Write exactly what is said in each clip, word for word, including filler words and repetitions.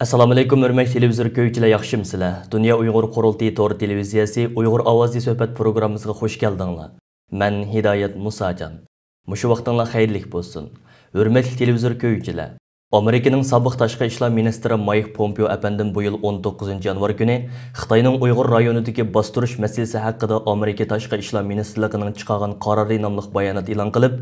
ئەسسالامۇئەلەيكۇم، ھۆرمەتلىك تېلېۋىزور كۆرگۈچىلەر، ياخشىمۇسىلەر؟ دۇنيا ئۇيغۇر قۇرۇلتىيى تور تېلېۋىزىيەسى ئۇيغۇر ئاۋازى سۆھبەت پروگراممىسىغا خۇش كەلدىڭلار. مەن ھىدايەت مۇساجان. مۇشۇ ۋاقتىڭلار خەيرلىك بولسۇن. ھۆرمەتلىك تېلېۋىزور كۆرگۈچىلەر، ئامېرىكىنىڭ سابىق تاشقى ئىشلار مىنىستىرى مايك پومپېئو ئەپەندىم بۇ يىل ئون توققۇزىنچى يانۋار كۈنى خىتاينىڭ ئۇيغۇر رايونىدىكى باستۇرۇش مەسىلىسى ھەققىدە ئامېرىكا تاشقى ئىشلار مىنىستىرلىقىنىڭ چىقارغان قارارى ناملىق بايانات ئېلان قىلىپ،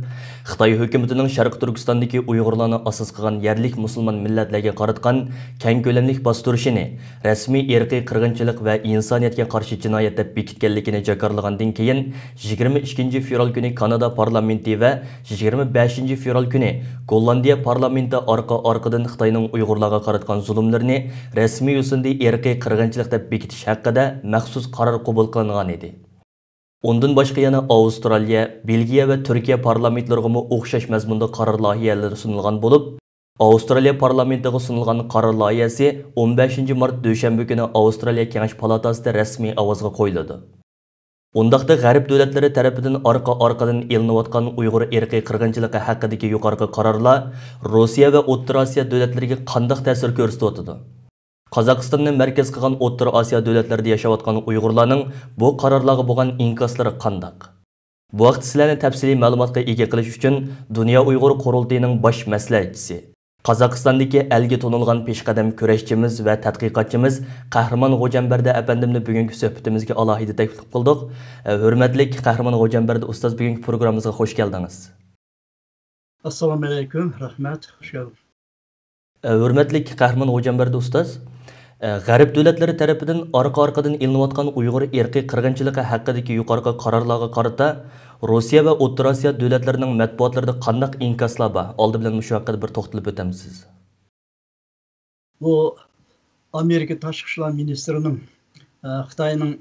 خىتاي ھۆكۈمىتىنىڭ شەرقىي تۈركىستاندىكى ئۇيغۇرلارنى ئاساس قىلغان يەرلىك مۇسۇلمان مىللەتلەرگە قاراتقان كەڭ كۆلەملىك باستۇرۇشىنى رەسمىي ئىرقىي قىرغىنچىلىق ۋە ئىنسانىيەتكە قارشى جىنايەت دەپ بېكىتكەنلىكىنى جاكارلىغاندىن كېيىن، يىگىرمە ئىككىنچى فېۋرال كۈنى كانادا پارلامېنتى ۋە يىگىرمە بەشىنچى فېۋرال كۈنى گوللاندىيە پارلامېنتى ئارقا-ئارقىدىن خىتاينىڭ ئۇيغۇرلارغا قاراتقان زۇلۇملىرىنى رەسمىي يۈزىدە ئىرقىي قىرغىنچىلىق دەپ بېكىتىش ھەققىدە مەخسۇس قارار قوبۇل قىلىنغان ئىدى. ئۇندىن باشقا يەنە ئاۋسترالىيە، بېلگىيە ۋە تۈركىيە پارلامېنتلىرىغىمۇ ئوخشاش مەزمۇندا قارار لايىھەلىرى سۇنۇلغان بولۇپ، ئاۋسترالىيە پارلامېنتىغا سۇنۇلغان قارار لايىھەسى ئون بەشىنچى مارت دۈشەنبە كۈنى ئاۋسترالىيە كېڭەش پالاتاسىدا رەسمىي ئاۋازغا قويۇلىدۇ. ئۇنداقتا غەرب دۆلەتلىرى تەرىپىدىن ئارقا-ئارقىدىن ئېلىنىۋاتقان ئۇيغۇر ئىرقىي قىرغىنچىلىقى ھەققىدىكى يۇقىرىقى قارارلار روسىيە ۋە ئوتتۇرا ئاسىيا دۆلەتلىرىگە قانداق تەسىر كۆرسىتىۋاتىدۇ؟ قازاقىستاننى مەركەز قىلغان ئوتتۇرا ئاسىيا دۆلەتلىرىدە ياشاۋاتقان ئۇيغۇرلارنىڭ بۇ قارارلارغا بولغان ئىنكاسلىرى قانداق؟ بۇ ھەقتە سىلەرنى تەپسىلىي مەلۇماتقا ئىگە قىلىش ئۈچۈن دۇنيا ئۇيغۇر قۇرۇلتىيىنىڭ باش مەسلىھەتچىسى، قازاقىستاندىكى ئەلگە تونۇلغان پېشقەدەم كۈرەشچىمىز ۋە تەتقىقاتچىمىز قەھرىمان غوجامبەردى ئەپەندىمنى بۈگۈنكى سۆھبىتىمىزگە ئالاھىدە تەكلىپ قىلدۇق. ھۆرمەتلىك قەھرىمان غوجامبەردى ئۇستاز، بۈگۈنكى پروگراممىمىزغا خۇش كەلدىڭىز. ئەسسالامۇئەلەيكۇم، رەھمەت، خۇش كەلدىڭىز. ھۆرمەتلىك قەھرىمان غوجامبەردى ئۇستاز، غەرب دۆلەتلىرى تەرىپىدىن ئارقا-ئارقىدىن ئېلىنىۋاتقان ئۇيغۇر ئىرقىي قىرغىنچىلىقى ھەققىدىكى يۇقىرىقى قارارلارغا قارىتا، روسىيە ۋە ئوتتۇرا ئاسىيا دۆلەتلىرىنىڭ مەتبۇئاتلىرىدا قانداق ئىنكاسلار بار؟ ئالدى بىلەن مۇشۇ ھەققىدە بىر توختىلىپ ئۆتەمسىز؟ بۇ ئامېرىكا تاشقى ئىشلار مىنىستىرىنىڭ، ئە، خىتاينىڭ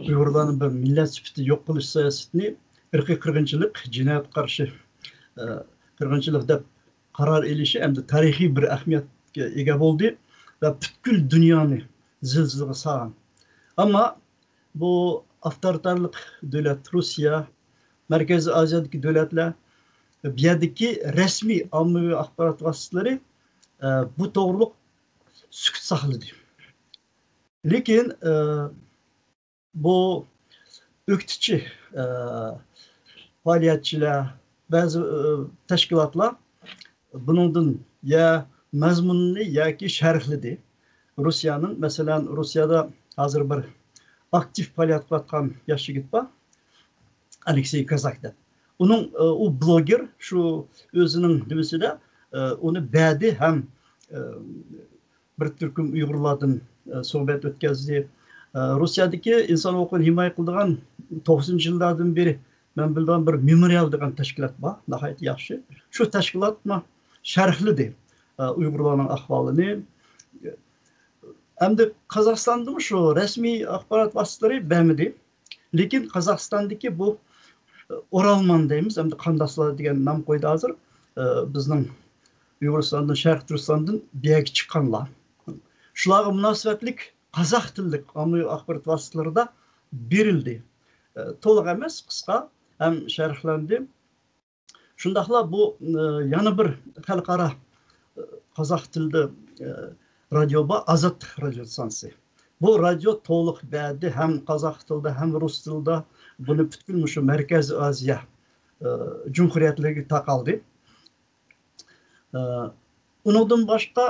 ئۇيغۇرلارنى بىر مىللەت سۈپىتىدە يوق قىلىش سىياسىتىنى ئىرقىي قىرغىنچىلىق، جىنايەتكە قارشى، ئە، قىرغىنچىلىق دەپ قارار ئېلىشى ئەمدى تارىخىي بىر ئەھمىيەتكە ئىگە بولدى ۋە پۈتكۈل دۇنيانى زىلزىلىگە سالغان. ئەمما بۇ ئاپتورىتارلىق دۆلەت، روسىيە، مەركەزىي ئازىيادىكى دۆلەتلەر، بۇ يەردىكى رەسمىي ئاممىۋى ئاخبارات ۋاسىتىلىرى، ئە، بۇ توغرۇلۇق سۈكۈت ساقلىدى. لېكىن، ئە، بۇ ئۆكتىچى، ئە، پائالىيەتچىلەر، بەزى، ئە، تەشكىلاتلار بۇنىڭدىن يا مەزمۇننى ياكى شەرھلىدى. روسىيەنىڭ، مەسىلەن، روسىيەدە ھازىر بىر ئاكتىپ پائالىيەت قىلىۋاتقان ياش يىگىت بار، ئالېكسېي كازاك دەپ. ئۇنىڭ، ئە، ئۇ بلوگېر، شۇ ئۆزىنىڭ نېمىسىدە، ئە، ئۇنى بەردى ھەم، ئە، بىر تۈركۈم ئۇيغۇرلاردىن، ئە، سۆھبەت ئۆتكۈزدى. ئە، روسىيەدىكى ئىنسان ھوقۇقىنى ھىمايە قىلىدىغان توقسىنىنچى يىللاردىن بېرى مەن بىلىدىغان بىر مېمورىيال دېگەن تەشكىلات بار، ناھايىتى ياخشى. شۇ تەشكىلاتمۇ شەرھلىدى، ئە، ئۇيغۇرلارنىڭ ئەھۋالىنى. ئەمدى قازاقىستاندىمۇ شۇ رەسمىي ئاخبارات ۋاسىتىلىرى بەرمىدى. لېكىن قازاقىستاندىكى بۇ، ئە، ئورالمان دەيمىز، ئەمدى قانداشلار دېگەن نام قويدى ھازىر. ئە، بىزنىڭ ئۇيغۇرىستاندىن، شەرقىي تۈركىستاندىن بۇ يەرگە چىققانلار. شۇلارغا مۇناسىۋەتلىك قازاق تىللىق ئاممىۋى ئاخبارات ۋاسىتىلىرىدا بېرىلدى. ئە، تولۇق ئەمەس، قىسقا ھەم شەرھلەندى. شۇنداقلا بۇ، ئە، يەنە بىر خەلقئارا، ئە، قازاق تىلدا، ئە، رادىيو بار، ئازادلىق رادىيو ئىستانسىسى. بۇ رادىيو تولۇق بەردى، ھەم قازاق تىلدا، ھەم رۇس تىلىدا. بۇنى پۈتكۈل مۇشۇ مەركەزىي ئازىيا، ئە، جۇمھۇرىيەتلىرىگە تارقالدى. ئە، ئۇنىڭدىن باشقا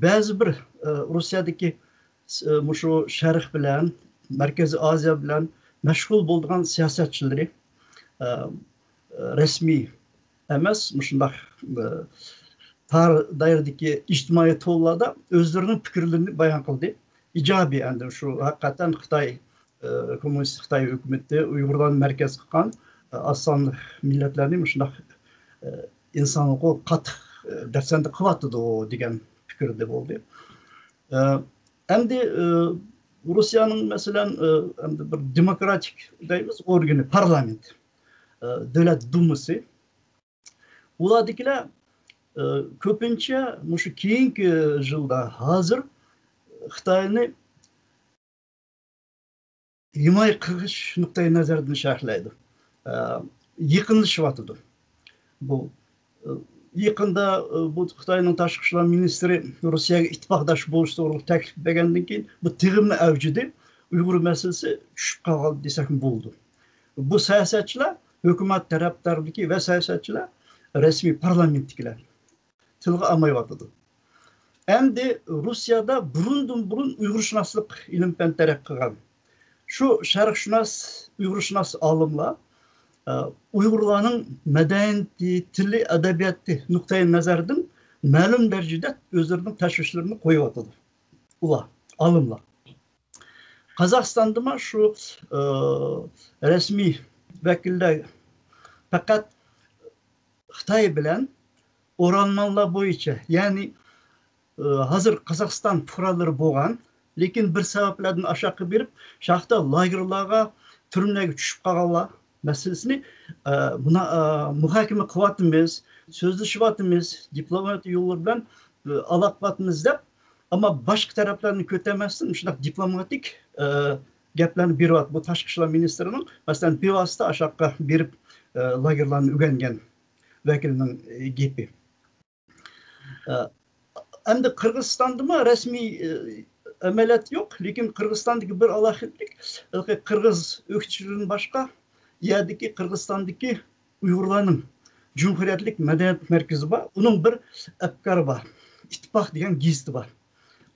بەزى بىر، ئە، روسىيەدىكى، ئە، مۇشۇ شەرق بىلەن، مەركىزىي ئازىيا بىلەن مەشغۇل بولىدىغان سىياسەتچىلىرى، ئە، رەسمىي ئەمەس، مۇشۇنداق، ئە، تار دائىرىدىكى ئىجتىمائىي تورلاردا ئۆزلىرىنىڭ پىكىرلىرىنى بايان قىلدى. ئىجابىي، ئەمدى شۇ ھەقىقەتەن خىتاي، ئە، كوممۇنىست خىتاي ھۆكۈمىتى ئۇيغۇرلارنى مەركەز قىلغان، ئە، ئاز سانلىق مىللەتلەرنى مۇشۇنداق، ئە، ئىنسان ھوقۇقىغا قاتتىق، ئە، دەپسەندە قىلىۋاتىدۇ دېگەن پىكىردە بولدى. ئە، ئەمدى، ئە، روسىيەنىڭ، مەسىلەن، ئە، ئەمدى بىر دېموكراتىك دەيمىز ئورگىنى، پارلامېنت، ئە، دۆلەت دۇمىسى. ئۇلاردىكىلەر، ئە، كۆپىنچە مۇشۇ كېيىنكى يىلدا ھازىر خىتاينى ھىمايە قىلىش نۇقتىئى نەزەردىن شەرھلەيدۇ. ئە، يېقىنلىشىۋاتىدۇ. بۇ، ئە، يېقىندا، ئى، بۇ خىتاينىڭ تاشقى ئىشلار مىنىستىرى روسىيەگە ئىتتىپاقداش بولۇش توغرىلىق تەكلىپ بەرگەندىن كېيىن، بۇ تېخىمۇ ئەۋجىدى. ئۇيغۇر مەسىلىسى چۈشۈپ قالغان دېسەكمۇ بولىدۇ. بۇ سىياسەتچىلەر، ھۆكۈمەت تەرەپدارلىكى ۋە سىياسەتچىلەر، رەسمىي پارلامېنتتىكىلەر تىلغا ئالمايۋاتىدۇ. ئەمدى روسىيەدە بۇرۇندىن بۇرۇن ئۇيغۇرشۇناسلىق ئىلىم-پەن تەرەققىي قىلغان. شۇ شەرقشۇناس، ئۇيغۇرشۇناس ئالىملار، ئە، ئۇيغۇرلارنىڭ مەدەنىيىتى، تىلى، ئەدەبىياتى نۇقتىئى نەزەردىن مەلۇم دەرىجىدە ئۆزلىرىنىڭ تەشۋىشلىرىنى قويۇۋاتىدۇ. ئۇلار، ئالىملار. قازاقىستاندىمۇ شۇ، ئە، رەسمىي ۋەكىللەر پەقەت خىتاي بىلەن ئورالمانلار بويىچە، يەنى، ئى، ھازىر قازاقىستان پۇقرالىرى بولغان، لېكىن بىر سەۋەبلەردىن ئاشاققا بېرىپ، شاختا لاگېرلارغا، تۈرمىلەرگە چۈشۈپ قالغانلار مەسىلىسىنى، ئى، مۇنا-، ئى، مۇھاكىمە قىلىۋاتىمىز، سۆزلىشىۋاتىمىز، دىپلوماتىك يوللار بىلەن، ئى، ئالاقە قىلىۋاتىمىز دەپ، ئەمما باشقا تەرەپلەرنى كۆتەرمەستىن، شۇنداق دىپلوماتىك، ئى، گەپلەرنى بېرىۋاتىدۇ. بۇ تاشقى ئىشلار مىنىستىرىنىڭ، مەسىلەن، بىۋاسىتە ئاشاققا بېرىپ، ئى، لاگېرلارنى ئۆگەنگەن ۋەكىلنىڭ، ئى، گېپى. ئە، ئەمدى قىرغىزىستاندىمۇ رەسمىي، ئە، ئەمەلىيەت يوق، لېكىن قىرغىزىستاندىكى بىر ئالاھىدىلىك، ھېلىقى قىرغىز ئۆكتىچىلىرىدىن باشقا، يەردىكى قىرغىزىستاندىكى ئۇيغۇرلارنىڭ جۇمھۇرىيەتلىك مەدەنىيەت مەركىزى بار، ئۇنىڭ بىر ئەپكارى بار، ئىتتىپاق دېگەن گېزىتى بار،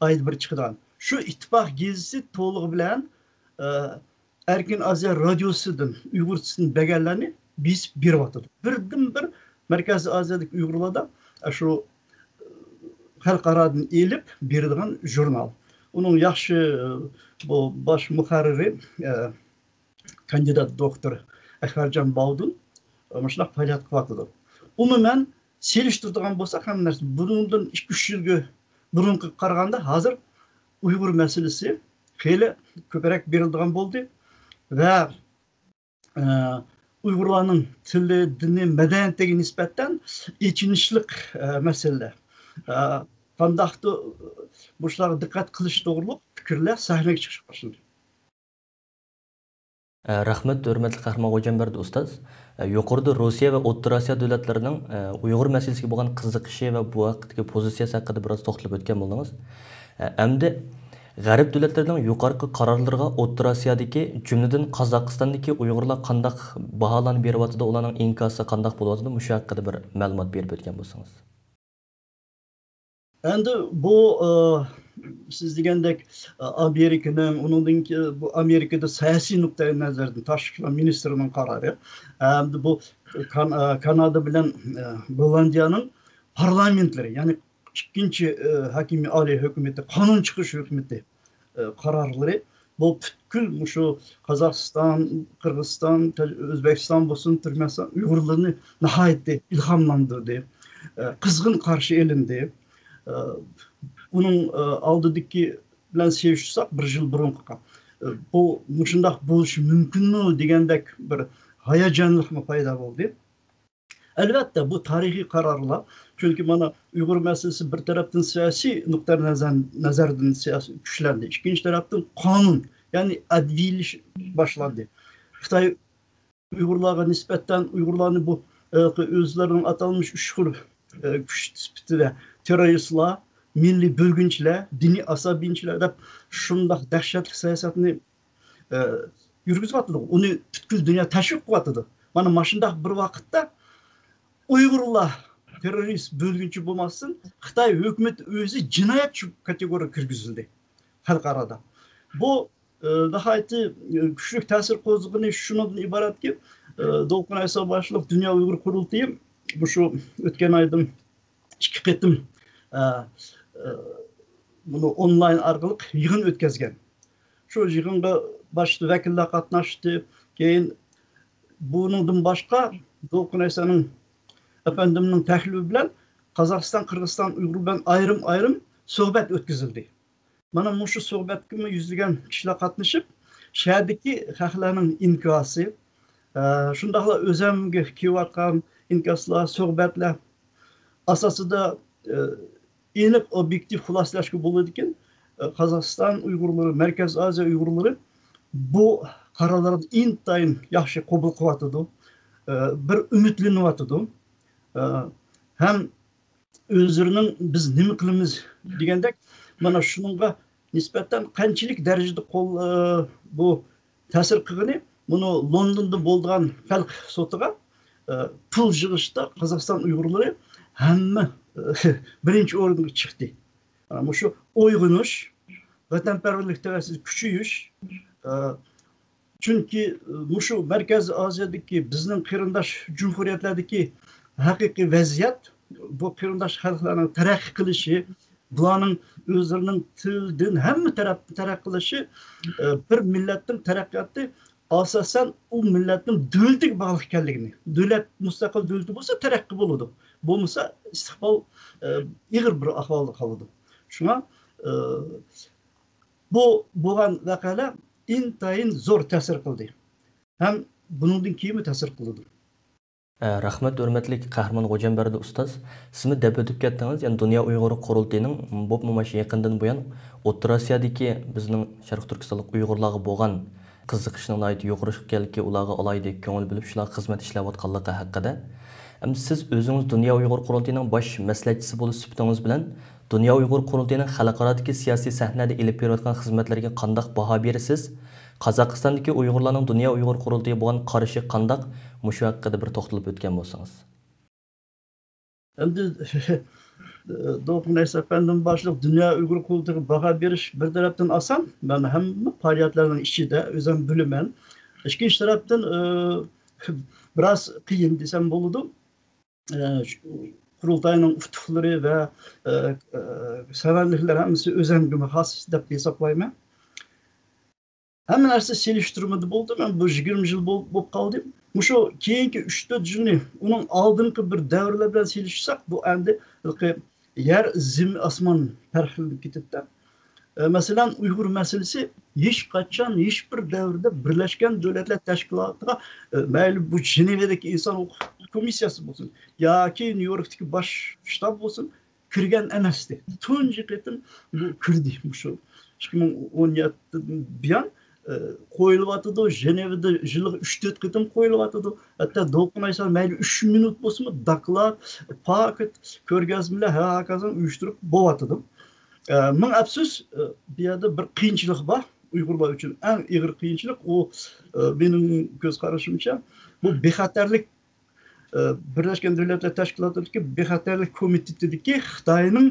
ئايدا بىر چىقىدىغان. شۇ ئىتتىپاق گېزىتى تولۇقى بىلەن، ئە، ئەركىن ئازىيا رادىيوسىدىن ئۇيغۇرچىسىنى بەرگەنلەرنى بېسىپ بېرىۋاتىدۇ. بىردىنبىر مەركەزىي ئازىيادىكى ئۇيغۇرلاردا شۇ خەلقئارادىن ئېلىپ بېرىدىغان ژۇرنال. ئۇنىڭ ياخشى، بۇ باش مۇھەررىرى، ئە، كاندىدات دوكتور ئەكبەرجان باۋدۇن، ئە، مۇشۇنداق پائالىيەت قىلىۋاتىدۇ. ئومۇمەن، سېلىشتۇرىدىغان بولساق، ھەممە نەرسە بۇنىڭدىن ئىككى، ئۈچ يىلگە بۇرۇنقىغا قارىغاندا، ھازىر ئۇيغۇر مەسىلىسى خېلى كۆپرەك بېرىلىدىغان بولدى ۋە، ئە، ئۇيغۇرلارنىڭ تىلى، دىنى، مەدەنىيىتىگە نىسبەتەن ئېچىنىشلىق، ئە، مەسىلىلەر. ئە، قانداقتۇر مۇشۇلارغا دىققەت قىلىش توغرۇلۇق پىكىرلەر سەھنىگە چىقىشقا باشلىدى. ئە، رەھمەت، ھۆرمەتلىك قەھرىمان غوجامبەردى ئۇستاز. ئە، يۇقىرىدا روسىيە ۋە ئوتتۇرا ئاسىيا دۆلەتلىرىنىڭ، ئە، ئۇيغۇر مەسىلىسىگە بولغان قىزىقىشى ۋە بۇ ھەقتىكى پوزىتسىيەسى ھەققىدە بىراز توختىلىپ ئۆتكەن بولدىڭىز. ئە، ئەمدى غەرب دۆلەتلىرىنىڭ يۇقىرىقى قارارلىرىغا ئوتتۇرا ئاسىيادىكى، جۈملىدىن قازاقىستاندىكى ئۇيغۇرلار قانداق باھالارنى بېرىۋاتىدۇ، ئۇلارنىڭ ئىنكاسى قانداق بولۇۋاتىدۇ، مۇشۇ ھەققىدە بىر مەلۇمات بېرىپ ئۆتكەن بولسىڭىز. ئەمدى بۇ، ئە، سىز دېگەندەك، ئە، ئامېرىكىنىڭ، ئۇنىڭدىن كېيىن بۇ ئامېرىكىدا سىياسىي نۇقتەئى نەزەردىن تاشقى ئىشلار مىنىستىرىنىڭ قارارى. ئەمدى بۇ كان-، ئە، كانادا بىلەن، ئە، گوللاندىيەنىڭ پارلامېنتلىرى، يەنى ئىككىنچى، ئە، ھاكىمىي ئالىي ھۆكۈمىتى، قانۇن چىقىرىش ھۆكۈمىتى، ئە، قارارلىرى بۇ پۈتكۈل مۇشۇ قازاقىستان، قىرغىزىستان، تاج-، ئۆزبېكىستان بولسۇن، تۈركمەنىستان ئۇيغۇرلىرىنى ناھايىتى ئىلھاملاندۇردى. ئە، قىزغىن قارشى ئېلىندى. ئە، ئۇنىڭ، ئە، ئالدىدىكى بىلەن سېلىشتۇرساق، بىر يىل بۇرۇنقىغا، ئە، بۇ مۇشۇنداق بولۇشى مۇمكىنمۇ دېگەندەك بىر ھاياجانلىقمۇ پەيدا بولدى. ئەلۋەتتە، بۇ تارىخىي قارارلار. چۈنكى مانا ئۇيغۇر مەسىلىسى بىر تەرەپتىن سىياسىي نۇقتىئى نەزەر-، نەزەردىن سىياسىي كۈچلەندى. ئىككىنچى تەرەپتىن قانۇن، يەنى ئەدلىيلىشىش باشلاندى. خىتاي ئۇيغۇرلارغا نىسبەتەن ئۇيغۇرلارنى بۇ، ئە، ئۆزلىرىنىڭ ئاتالمىش ئۈچ خىل، ئە، كۈچ سۈپىتىدە تېررورىستلار، مىللىي بۆلگۈنچىلەر، دىنىي ئاسابىيچىلەر دەپ شۇنداق دەھشەتلىك سىياسەتنى ئە، يۈرگۈزۈۋاتىدۇ. ئۇنى پۈتكۈل دۇنيا تەشۋىق قىلىۋاتىدۇ. مانا ماشۇنداق بىر ۋاقىتتا ئۇيغۇرلار تېررورىست، بۆلگۈنچى بولماستىن، خىتاي ھۆكۈمىتى ئۆزى جىنايەتچى كاتېگورىيەگە كىرگۈزۈلدى خەلقئارادا. بۇ، ئە، ناھايىتى، ئە، كۈچلۈك تەسىر قوزغىغىنى شۇنىڭدىن ئىبارەتكى، ئە، دولقۇن ئەيسا باشلىق دۇنيا ئۇيغۇر قۇرۇلتىيى مۇشۇ ئۆتكەن ئايدىن ئىككى قېتىم، ئە، ئە، بۇنى ئونلاين ئارقىلىق يىغىن ئۆتكۈزگەن. شۇ يىغىنغا باشتا ۋەكىللەر قاتناشتى. كېيىن بۇنىڭدىن باشقا، دولقۇن ئەيسانىڭ ئەپەندىمنىڭ تەكلىپى بىلەن قازاقىستان، قىرغىزىستان ئۇيغۇر بىلەن ئايرىم-ئايرىم سۆھبەت ئۆتكۈزۈلدى. مانا مۇشۇ سۆھبەتكىمۇ يۈزلىگەن كىشىلەر قاتنىشىپ، شەھەردىكى خەقلەرنىڭ ئىنكاسى، ئە، شۇنداقلا ئۆزەمگە كېلىۋاتقان ئىنكاسلار، سۆھبەتلەر ئاساسىدا، ئە، ئېنىق، ئوبيېكتىپ خۇلاسىلەشكە بولىدىكەن، ئە، قازاقىستان ئۇيغۇرلىرى، مەركەزىي ئازىيا ئۇيغۇرلىرى بۇ قارارلارنى ئىنتايىن ياخشى قوبۇل قىلىۋاتىدۇ، ئە، بىر ئۈمىدلىنىۋاتىدۇ. ئە، ھەم ئۆزلىرىنىڭ بىز نېمە قىلىمىز دېگەندەك، مانا شۇنىڭغا نىسبەتەن قانچىلىك دەرىجىدە قول، ئە، بۇ تەسىر قىلغىنى، مۇنۇ لوندوندا بولىدىغان خەلق سوتىغا، ئە، پۇل يىغىشتا قازاقىستان ئۇيغۇرلىرى ھەممە، ئە، بىرىنچى ئورۇنغا چىقتى. مانا مۇشۇ ئويغىنىش، ۋەتەنپەرۋەرلىك تەۋەسىدە كۈچىيىش، ئە، چۈنكى، ئە، مۇشۇ مەركەزىي ئاسىيادىكى بىزنىڭ قېرىنداش جۇمھۇرىيەتلەردىكى ھەقىقىي ۋەزىيەت، بۇ قېرىنداش خەلقلەرنىڭ تەرەققىي قىلىشى، بۇلارنىڭ ئۆزلىرىنىڭ تىل، دىن، ھەممە تەرەپتىن تەرەققىي قىلىشى، ئە، بىر مىللەتنىڭ تەرەققىياتى ئاساسەن ئۇ مىللەتنىڭ دۆلىتىگە باغلىق ئىكەنلىكىنى، دۆلەت مۇستەقىل دۆلىتى بولسا تەرەققىي بولىدۇ، بولمىسا ئىستىقبال، ئە، ئېغىر بىر ئەھۋالدا قالىدۇ. شۇڭا، ئە، بۇ بولغان ۋەقەلەر ئىنتايىن زور تەسىر قىلدى ھەم بۇنىڭدىن كېيىنمۇ تەسىر قىلىدۇ. ئە، رەھمەت، ھۆرمەتلىك قەھرىمان غوجامبەردى ئۇستاز. سىزمۇ دەپ ئۆتۈپ كەتتىڭىز، يەنى دۇنيا ئۇيغۇر قۇرۇلتىيىنىڭ بولۇپمۇ مانا شۇ يېقىندىن بۇيان ئوتتۇرا ئاسىيادىكى بىزنىڭ شەرقىي تۈركىستانلىق ئۇيغۇرلارغا بولغان قىزىقىشنىڭ ناھايىتى يۇقىرى ئىكەنلىكى، ئۇلارغا ئالاھىدە كۆڭۈل بۆلۈپ، شۇلارغا خىزمەت ئىشلەۋاتقانلىقى ھەققىدە. ئەمدى سىز ئۆزىڭىز دۇنيا ئۇيغۇر قۇرۇلتىيىنىڭ باش مەسلىھەتچىسى بولۇش سۈپىتىڭىز بىلەن، دۇنيا ئۇيغۇر قۇرۇلتىيىنىڭ خەلقئارادىكى سىياسىي سەھنىدە ئېلىپ بېرىۋاتقان خىزمەتلىرىگە قانداق باھا بېرىسىز؟ قازاقىستاندىكى ئۇيغۇرلارنىڭ دۇنيا ئۇيغۇر قۇرۇلتىيىغا بولغان قارىشى قانداق؟ مۇشۇ ھەققىدە بىر توختىلىپ ئۆتكەن بولسىڭىز. ئەمدى دولقۇن ئەيسا ئەپەندىم باشلىق دۇنيا ئۇيغۇر قۇرۇلتىيىغا باھا بېرىش بىر تەرەپتىن ئاسان، مەن ھەممە پائالىيەتلەرنىڭ ئىچىدە ئۆزۈم بىلىمەن. ئىككىنچى تەرەپتىن، ئى، بىراز قىيىن دېسەم بولىدۇ. ئى، شۇ قۇرۇلتاينىڭ ئۇتۇقلىرى ۋە، ئى، ئى، سەۋەنلىكلەر ھەممىسى ئۆزۈمگىمۇ خاس دەپ ھېسابلايمەن. ھەممە نەرسە سېلىشتۇرمىدا بولدى. مەن بۇ يىگىرمە يىل بول-، بولۇپ قالدى. مۇشۇ كېيىنكى ئۈچ تۆت يىلنى ئۇنىڭ ئالدىنقى بىر دەۋرلەر بىلەن سېلىشتۇرساق، بۇ ئەمدى ھېلىقى يەر، زېمىن، ئاسمان پەرقلىنىپ كېتىدىدە. ئە، مەسىلەن، ئۇيغۇر مەسىلىسى ھېچقاچان، ھېچبىر دەۋردە بىرلەشكەن دۆلەتلەر تەشكىلاتىغا، ئە، مەيلى بۇ جېنېۋەدىكى ئىنسان ھوقۇق كومىسسىيەسى بولسۇن ياكى نيۇ يوركتىكى باش شتاب بولسۇن، كىرگەن ئەمەستى. تۇنجى قېتىم بۇ كىردى مۇشۇ ئىككى مىڭ ئون يەتتىدىن بۇيان، ئە، قويۇلۇۋاتىدۇ. ژېنېۋىدا يىلىغا ئۈچ تۆت قېتىم قويۇلۇۋاتىدۇ. ھەتتا دولقۇن ئايسا مەيلى ئۈچ مىنۇت بولسىمۇ، دوكلات، پاكىت، كۆرگەزمىلەر، ھە، ھاكازا ئۇيۇشتۇرۇپ بولۇۋاتىدۇ. ئە، مىڭ ئەپسۇس، ئە، بۇ يەردە بىر قىيىنچىلىق بار. ئۇيغۇرلار ئۈچۈن ئەڭ ئېغىر قىيىنچىلىق ئۇ، ئە، مېنىڭ كۆز قارىشىمچە، بۇ بىخەتەرلىك، ئە، بىرلەشكەن دۆلەتلەر تەشكىلاتىدىكى بىخەتەرلىك كومىتېتىدىكى خىتاينىڭ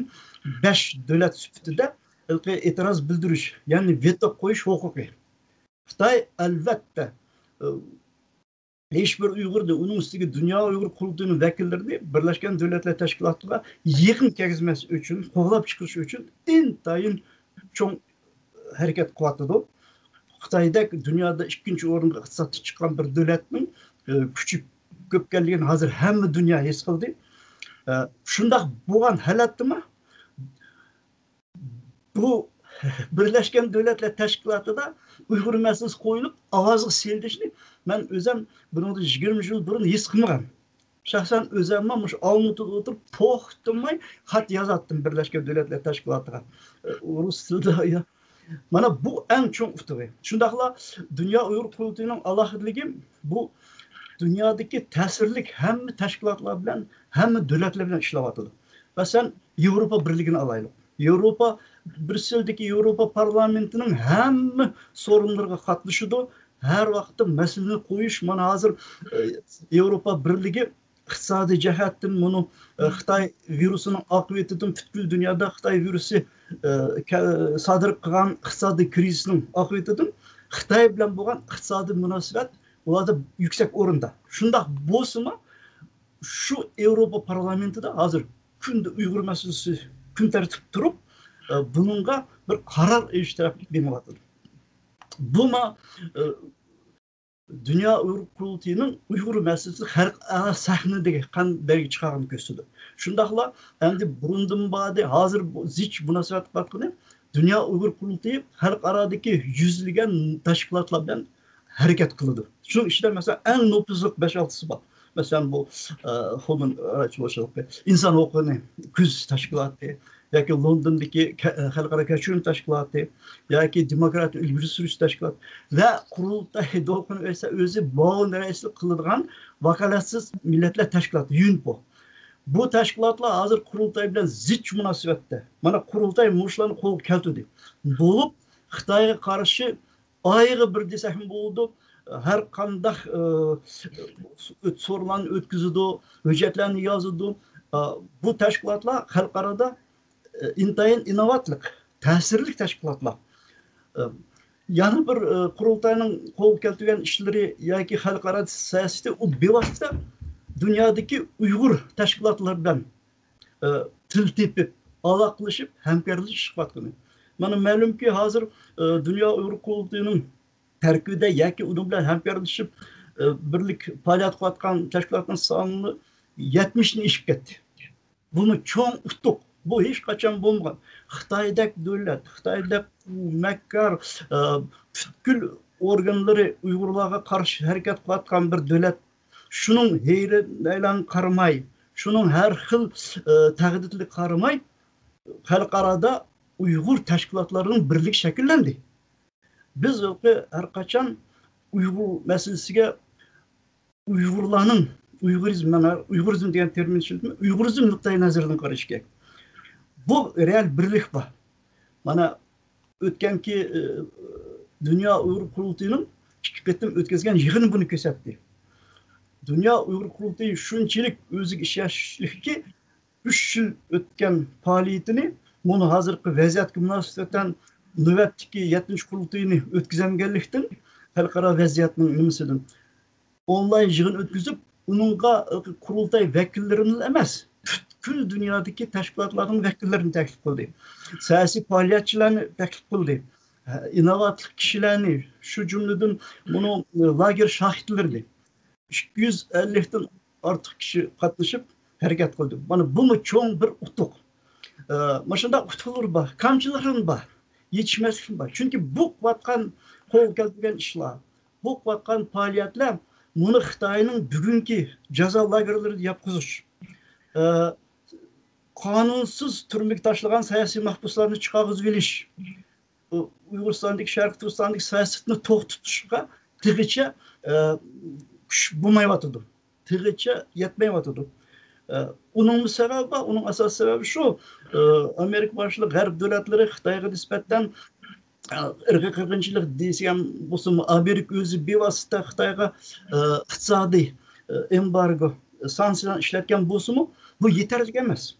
بەش دۆلەت سۈپىتىدە ھېلىقى ئېتىراز بىلدۈرۈش، يەنى ۋېتو قويۇش ھوقۇقى. خىتاي، ئەلۋەتتە، ئە، ھېچبىر ئۇيغۇرنى، ئۇنىڭ ئۈستىگە دۇنيا ئۇيغۇر قۇرۇلتىيىنىڭ ۋەكىللىرىنى بىرلەشكەن دۆلەتلەر تەشكىلاتىغا يېقىن كەلگۈزمەس ئۈچۈن، قوغلاپ چىقىرىش ئۈچۈن ئىنتايىن چوڭ ھەرىكەت قىلىۋاتىدۇ. خىتايدەك دۇنيادا ئىككىنچى ئورۇنغا ئىقتىسادتا چىققان بىر دۆلەتنىڭ، ئە، كۈچى كۆپكەنلىكىنى ھازىر ھەممە دۇنيا ھېس قىلدى. ئە، شۇنداق بولغان ھالەتتىمۇ بۇ بىرلەشكەن دۆلەتلەر تەشكىلاتىدا ئۇيغۇر مەسىلىسى قويۇلۇپ، ئاۋازغا سېلىنىشنى مەن ئۆزۈم بۇنىڭدىن يىگىرمە يىل بۇرۇن ھېس قىلمىغان. شەخسەن ئۆزۈممۇ مۇشۇ ئالمۇتىدا ئولتۇرۇپ، توختىماي خەت يازاتتىم بىرلەشكەن دۆلەتلەر تەشكىلاتىغا. ئە، رۇس تىلىدا، يا. مانا بۇ ئەڭ چوڭ ئۇتۇقى. شۇنداقلا دۇنيا ئۇيغۇر قۇرۇلتىيىنىڭ ئالاھىدىلىكى، بۇ دۇنيادىكى تەسىرلىك ھەممە تەشكىلاتلار بىلەن، ھەممە دۆلەتلەر بىلەن ئىشلەۋاتىدۇ. مەسىلەن، ياۋروپا بىرلىكىنى ئالايلۇق. ياۋروپا، بريۇسسېلدىكى ياۋروپا پارلامېنتىنىڭ ھەممە سورۇنلىرىغا قاتنىشىدۇ. ھەر ۋاقىتتا مەسىلىنى قويۇش، مانا ھازىر، ئە، ياۋروپا بىرلىكى ئىقتىسادىي جەھەتتىن بۇنى، ئە، خىتاي ۋىرۇسىنىڭ ئاقىۋىتىدىن، پۈتكۈل دۇنيادا خىتاي ۋىرۇسى، ئە، كە-، سادىر قىلغان ئىقتىسادىي كرىزىسنىڭ ئاقىۋىتىدىن خىتاي بىلەن بولغان ئىقتىسادىي مۇناسىۋەت ئۇلاردا يۈكسەك ئورۇندا. شۇنداق بولسىمۇ، شۇ ياۋروپا پارلامېنتىدا ھازىر كۈندە ئۇيغۇر مەسىلىسى كۈن تەرتىپتە تۇرۇپ، ئە، بۇنىڭغا بىر قارار ئېلىش تەرەپكە مېڭىۋاتىدۇ. بۇمۇ، ئە، دۇنيا ئۇيغۇر قۇرۇلتىيىنىڭ ئۇيغۇر مەسىلىسى خەلقئارا سەھنىدىكى قانداق دەرىجىگە چىقارغىنىنى كۆرسىتىدۇ. شۇنداقلا ئەمدى بۇرۇندىن بارى، ھازىر بۇ زىچ مۇناسىۋەت قىلىۋاتقىنى دۇنيا ئۇيغۇر قۇرۇلتىيى خەلقئارادىكى يۈزلىگەن تەشكىلاتلار بىلەن ھەرىكەت قىلىدۇ. شۇنىڭ ئىچىدە، مەسىلەن، ئەڭ نوپۇزلۇق بەش-ئالتىسى بار. مەسىلەن، بۇ، ئە، ھۇمەن رايتس ۋوچ، ئىنسان ھوقۇقىنى كۆزىتىش تەشكىلاتى ياكى لوندوندىكى كە-، خەلقئارا كەچۈرۈم تەشكىلاتى ياكى دېموكراتىيە ئىلگىرى سۈرۈش تەشكىلاتى ۋە قۇرۇلتاي دولقۇن ئۆسە ئۆزى مۇئاۋىن رەئىسلىك قىلىدىغان ۋاكالەتسىز مىللەتلەر تەشكىلاتى، يۇنپو. بۇ تەشكىلاتلار ھازىر قۇرۇلتاي بىلەن زىچ مۇناسىۋەتتە. مانا قۇرۇلتاي مۇشۇلارنى قولغا كەلتۈردى. بولۇپ، خىتايغا قارشى ئايىغى بىر دېسەكمۇ بولىدۇ. ھەر قانداق، ئى، سورۇنلارنى ئۆتكۈزىدۇ، ھۆججەتلەرنى يازىدۇ. ئى، بۇ تەشكىلاتلار خەلقئارادا، ئى، ئىنتايىن ئىناۋەتلىك، تەسىرلىك تەشكىلاتلار. ئى، يەنە بىر، ئى، قۇرۇلتاينىڭ قولغا كەلتۈرگەن ئىشلىرى ياكى خەلقئارا سىياسىتى، ئۇ بىۋاسىتە دۇنيادىكى ئۇيغۇر تەشكىلاتلىرى بىلەن، ئى، تىل تېپىپ، ئالاقىلىشىپ، ھەمكارلىشىپ ئىش قىلىۋاتقىنى. مانا مەلۇمكى، ھازىر، ئى، دۇنيا ئۇيغۇر قۇرۇلتىيىنىڭ تەركىبىدە ياكى ئۇنىڭ بىلەن ھەمكارلىشىپ، ئى، بىرلىك پائالىيەت قىلىۋاتقان تەشكىلاتنىڭ سانى يەتمىشتىن ئېشىپ كەتتى. بۇمۇ چوڭ ئۇتۇق. بۇ ھېچقاچان بولمىغان. خىتايدەك دۆلەت، خىتايدەك مەككار، ئى، پۈتكۈل ئورگانلىرى ئۇيغۇرلارغا قارشى ھەرىكەت قىلىۋاتقان بىر دۆلەت، شۇنىڭ ھەيران-ھەيران قارىماي، شۇنىڭ ھەر خىل، ئى، تەھدىتلىرىگە قارىماي، خەلقئارادا ئۇيغۇر تەشكىلاتلىرىنىڭ بىرلىكى شەكىللەندى. بىز ھېلىقى ھەر قاچان ئۇيغۇر مەسىلىسىگە ئۇيغۇرلارنىڭ، ئۇيغۇرىزم، مانا ئۇيغۇرىزم دېگەن تېرمىننى ئىشلىتىمەن، ئۇيغۇرىزم نۇقتىئى نەزىرىدىن قارىشى كېرەك. بۇ رېئال بىرلىك بار. مانا ئۆتكەنكى، ئى، دۇنيا ئۇيغۇر قۇرۇلتىيىنىڭ ئىككى قېتىم ئۆتكۈزگەن يىغىنى بۇنى كۆرسەتتى. دۇنيا ئۇيغۇر قۇرۇلتىيى شۇنچىلىك ئۆزىگە ئىشەنچلىككى، ئۈچ يىل ئۆتكەن پائالىيىتىنى، مۇنۇ ھازىرقى ۋەزىيەتكە مۇناسىۋەتەن نۆۋەتتىكى يەتتىنچى قۇرۇلتىيىنى ئۆتكۈزەلمىگەنلىكتىن، خەلقئارا ۋەزىيەتنىڭ نېمىسىدىن، ئونلاين يىغىن ئۆتكۈزۈپ، ئۇنىڭغا قۇرۇلتاي ۋەكىللىرىنىلا ئەمەس، پۈتكۈل دۇنيادىكى تەشكىلاتلارنىڭ ۋەكىللىرىنى تەكلىپ قىلدى. سىياسىي پائالىيەتچىلەرنى تەكلىپ قىلدى. ئىناۋەتلىك كىشىلەرنى، شۇ جۈملىدىن مۇنۇ لاگېر شاھىتلىرىنى، ئىككى يۈز ئەللىكتىن ئارتۇق كىشى قاتنىشىپ ھەرىكەت قىلدى. مانا بۇمۇ چوڭ بىر ئۇتۇق. ئە، مۇشۇنداق ئۇتۇقلىرى بار، كامچىلىقلىرىمۇ بار، يېتىشمەسلىكىمۇ بار. چۈنكى بۇ قىلىۋاتقان، قولغا كەلتۈرگەن ئىشلار، بۇ قىلىۋاتقان پائالىيەتلەر مۇنى خىتاينىڭ بۈگۈنكى جازا لاگېرلىرىدا ياتقۇزۇش، ئە، قانۇنسىز تۈرمىگە تاشلىغان سىياسىي مەھبۇسلارنى چىقارغۇزۇۋېلىش، ئۇيغۇرىستاندىكى، شەرقىي تۈركىستاندىكى سىياسەتنى توختىتىشقا تېخىچە، ئە، كۈچ بولمايۋاتىدۇ. تېخىچە يەتمەيۋاتىدۇ. ئە، ئۇنىڭمۇ سەۋەبى بار. ئۇنىڭ ئاساسىي سەۋەبى شۇ، ئە، ئامېرىكا باشلىق غەرب دۆلەتلىرى خىتايغا نىسبەتەن، ئە، ئىرقىي قىرغىنچىلىق دېسەم بولسىمۇ، ئامېرىكا ئۆزى بىۋاسىتە خىتايغا، ئە، ئىقتىسادىي، ئە، ئېمبارگو، سانكسىيە ئىشلەتكەن بولسىمۇ، بۇ يېتەرلىك ئەمەس.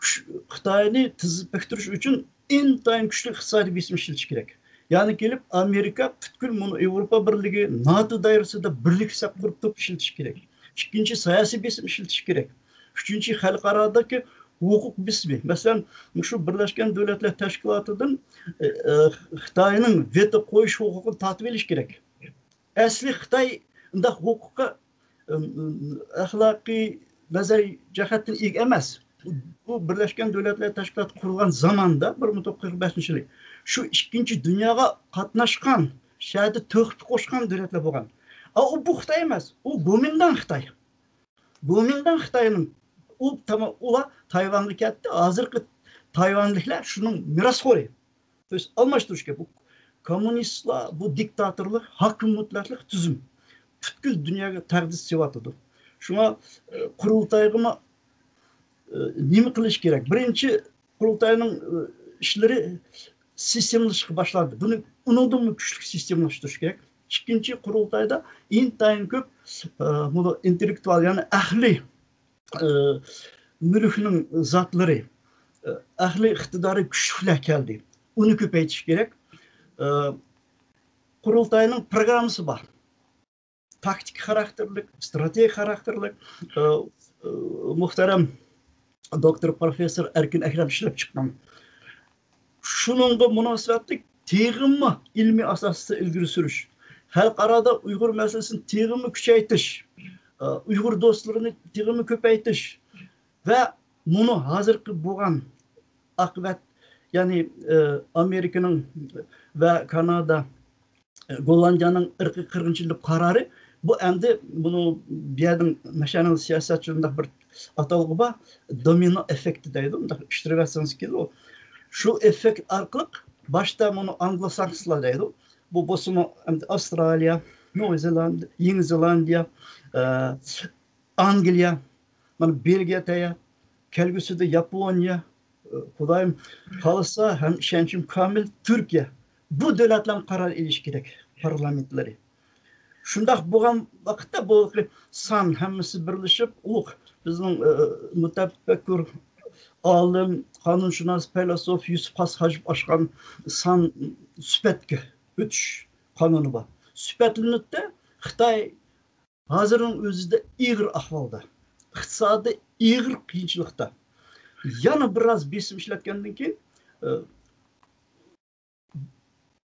كۈچ-، خىتاينى تېز بېكىتىش ئۈچۈن ئىنتايىن كۈچلۈك ئىقتىسادىي بېسىم ئىشلىتىش كېرەك. يەنى كېلىپ ئامېرىكا پۈتكۈل مۇنۇ ياۋروپا بىرلىكى، ناتو دائىرىسىدە بىرلىك ھېساب قۇرۇپ تۇرۇپ ئىشلىتىش كېرەك. ئىككىنچى، سىياسىي بېسىم ئىشلىتىش كېرەك. ئۈچىنچى، خەلقئارادىكى ھوقۇق بېسىمى. مەسىلەن، مۇشۇ بىرلەشكەن دۆلەتلەر تەشكىلاتىدىن، ئە، ئە، خىتاينىڭ ۋېتو قويۇش ھوقۇقىنى تارتىۋېلىش كېرەك. ئەسلى خىتاي ئۇنداق ھوقۇققا، ئەم، ئەخلاقىي نەزەر جەھەتتىن ئىگە ئەمەس. بۇ بىرلەشكەن دۆلەتلەر تەشكىلاتى قۇرۇلغان زاماندا، بىر مىڭ توققۇز يۈز قىرىق بەشىنچى يىلى شۇ ئىككىنچى دۇنياغا قاتناشقان، شەھەردە تۆھپە قوشقان دۆلەتلەر بولغان. ئا، ئۇ بۇ خىتاي ئەمەس، ئۇ گومىنداڭ خىتاي. گومىنداڭ خىتاينىڭ، ئۇ تاما-، ئۇلار تايۋانغا كەتتى. ھازىرقى تايۋانلىكلار شۇنىڭ مىراسخورى. ئۆز-، ئالماشتۇرۇش كېرەك. بۇ كوممۇنىستلار، بۇ دىكتاتورلۇق، ھاكىم مۇتلەقلىق تۈزۈم پۈتكۈل دۇنياغا تەھدىت سېلىۋاتىدۇ. شۇڭا، ئە، قۇرۇلتايغىمۇ، ئە، نېمە قىلىش كېرەك؟ بىرىنچى، قۇرۇلتاينىڭ، ئە، ئىشلىرى سىستېمىلىشىشقا باشلاندى. بۇنى ئۇنىڭدىنمۇ كۈچلۈك سىستېمىلاشتۇرۇش كېرەك. ئىككىنچى، قۇرۇلتايدا ئىنتايىن كۆپ، ئە، بۇ ئىنتېللېكتۇئال، يەنى ئەقلىي، ئە، مۈلۈكنىڭ زاتلىرى، ئە، ئەقلىي ئىقتىدارى كۈچلۈكلەر كەلدى. ئۇنى كۆپەيتىش كېرەك. ئە، قۇرۇلتاينىڭ پروگراممىسى بار. تاكتىكا خاراكتېرلىك، ئىستراتېگىيە خاراكتېرلىك، ئە، ئە، مۇھتەرەم دوكتور پروفېسسور ئەركىن ئەكرەم ئىشلەپ چىققان. شۇنىڭغا مۇناسىۋەتلىك تېخىمۇ ئىلمىي ئاساستا ئىلگىرى سۈرۈش، خەلقئارادا ئۇيغۇر مەسىلىسىنى تېخىمۇ كۈچەيتىش، ئۇيغۇر دوستلىرىنى تېخىمۇ كۆپەيتىش ۋە مۇنۇ ھازىرقى بولغان ئاقىۋەت، يەنى، ئامېرىكىنىڭ ۋە كانادا، گوللاندىيەنىڭ ئىرقىي قىرغىنچىلىق قارارى، بۇ ئەمدى بۇنى بۇ يەردىن مەشەنىڭ سىياسەتچى مۇنداق بىر ئاتالغۇ بار، دومىنو ئېففېكتى دەيدۇ، مۇنداق ئىشلىتىۋەتسىڭىز كېلىدۇ. شۇ ئېففېكت ئارقىلىق باشتا مۇنى ئانگلو ساكسلار دەيدۇ. بۇ بولسىمۇ ئەمدى ئاۋسترالىيە، نوۋا زېلاندىيە، يېڭى زېلاندىيە، ئە، ئانگلىيە، مانا بېلگىيە تەييار، كەلگۈسىدە ياپونىيە، ئى، خۇدايىم خالىسا ھەم ئىشەنچىم كامىل تۈركىيە. بۇ دۆلەتلەرمۇ قارار ئېلىشى كېرەك، پارلامېنتلىرى. شۇنداق بولغان ۋاقىتتا بۇ سان ھەممىسى بىرلىشىپ، ئۇ بىزنىڭ، ئى، مۇتەپەككۇر ئالىم، قانۇنشۇناس، پەيلاسوف يۈسۈپ خاس ھاجىپ ئاچقان سان سۈپەتكە ئۆتۈش قانۇنى بار. سۈپەتلىنىدىدە خىتاي ھازىرنىڭ ئۆزىدە ئېغىر ئەھۋالدا، ئىقتىسادىي ئېغىر قىيىنچىلىقتا. يەنە بىر ئاز بېسىم ئىشلەتكەندىن كېيىن، ئى،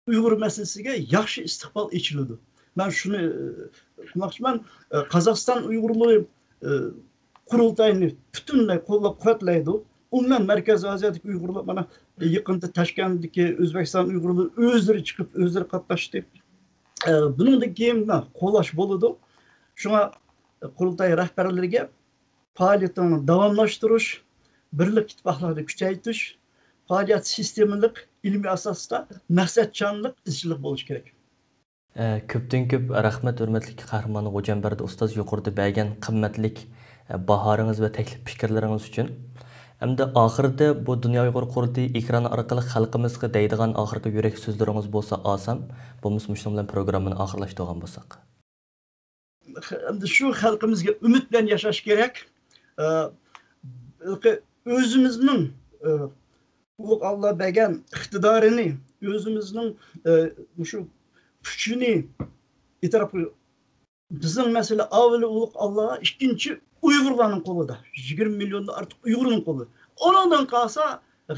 ئۇيغۇر مەسىلىسىگە ياخشى ئىستىقبال ئېچىلىدۇ. مەن شۇنى، ئى، ئېيتماقچىمەن، ئى، قازاقىستان ئۇيغۇرلىرى، ئى، قۇرۇلتاينى پۈتۈنلەي قوللاپ قۇۋۋەتلەيدۇ. ئومۇمەن مەركەزىي ئازىيادىكى ئۇيغۇرلار مانا يېقىندا تاشكەنتتىكى ئۆزبېكىستان ئۇيغۇرلىرى ئۆزلىرى چىقىپ، ئۆزلىرى قاتناشتى. ئە، بۇنىڭدىن كېيىن مانا قوللاش بولىدۇ. شۇڭا قۇرۇلتاي رەھبەرلىرىگە پائالىيىتىڭلارنى داۋاملاشتۇرۇش، بىرلىك ئىتتىپاقلىقنى كۈچەيتىش، پائالىيەت سىستېمىلىق، ئىلمىي ئاساستا، مەقسەتچانلىق، ئىزچىللىق بولۇشى كېرەك. ئە، كۆپتىن كۆپ رەھمەت، ھۆرمەتلىك قەھرىمان غوجامبەردى ئۇستاز، يۇقىرىدا بەرگەن قىممەتلىك، ئە، باھارىڭىز ۋە تەكلىپ پىكىرلىرىڭىز ئۈچۈن. ئەمدى ئاخىرىدا بۇ دۇنيا ئۇيغۇر قۇرۇلتىيى ئېكرانى ئارقىلىق خەلقىمىزگە دەيدىغان ئاخىرقى يۈرەك سۆزلىرىڭىز بولسا ئالسام، بولمىسا مۇشۇنىڭ بىلەن پروگراممىنى ئاخىرلاشتۇرغان بولساق. ئەمدى شۇ خەلقىمىزگە ئۈمىد بىلەن ياشاش كېرەك. ئە، بەلكى ئۆزىمىزنىڭ، ئە، ئۇلۇغ ئاللا بەرگەن ئىقتىدارىنى، ئۆزىمىزنىڭ، ئە، مۇشۇ كۈچىنى ئېتىراپ قىلىپ، بىزنىڭ مەسىلە ئاۋۋىلى ئۇلۇغ ئاللا، ئىككىنچى ئۇيغۇرلارنىڭ قولىدا، يىگىرمە مىليوندىن ئارتۇق ئۇيغۇرنىڭ قولىدا. ئۇنىڭدىن قالسا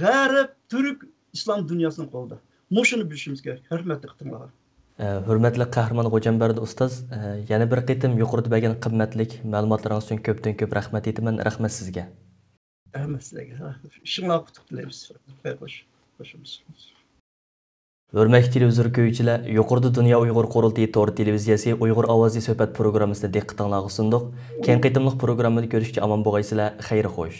غەرب، تۈرك، ئىسلام دۇنياسىنىڭ قولىدا. مۇشۇنى بىلىشىمىز كېرەك. رەھمەت دىققىتىڭلارغا. ئە، ھۆرمەتلىك قەھرىمان غوجامبەردى ئۇستاز، ئە، يەنە بىر قېتىم يۇقىرىدا بەرگەن قىممەتلىك مەلۇماتلىرىڭىز ئۈچۈن كۆپتىن كۆپ رەھمەت ئېيتىمەن. رەھمەت سىزگە. رەھمەت سىلەرگە. ئىشىڭلارغا ئۇتۇق تىلەيمىز. خەير خوش. خوش بولسۇن. ھۆرمەتلىك تېلېۋىزور كۆرگۈچىلەر، يۇقىرىدا دۇنيا ئۇيغۇر قۇرۇلتىيى تور تېلېۋىزىيەسى ئۇيغۇر ئاۋازى سۆھبەت پروگراممىسىنى دىققىتىڭلارغا سۇندۇق. كېيىنكى قېتىملىق پروگراممىدا كۆرۈشكىچە ئامان بولغايسىلەر. خەير خوش.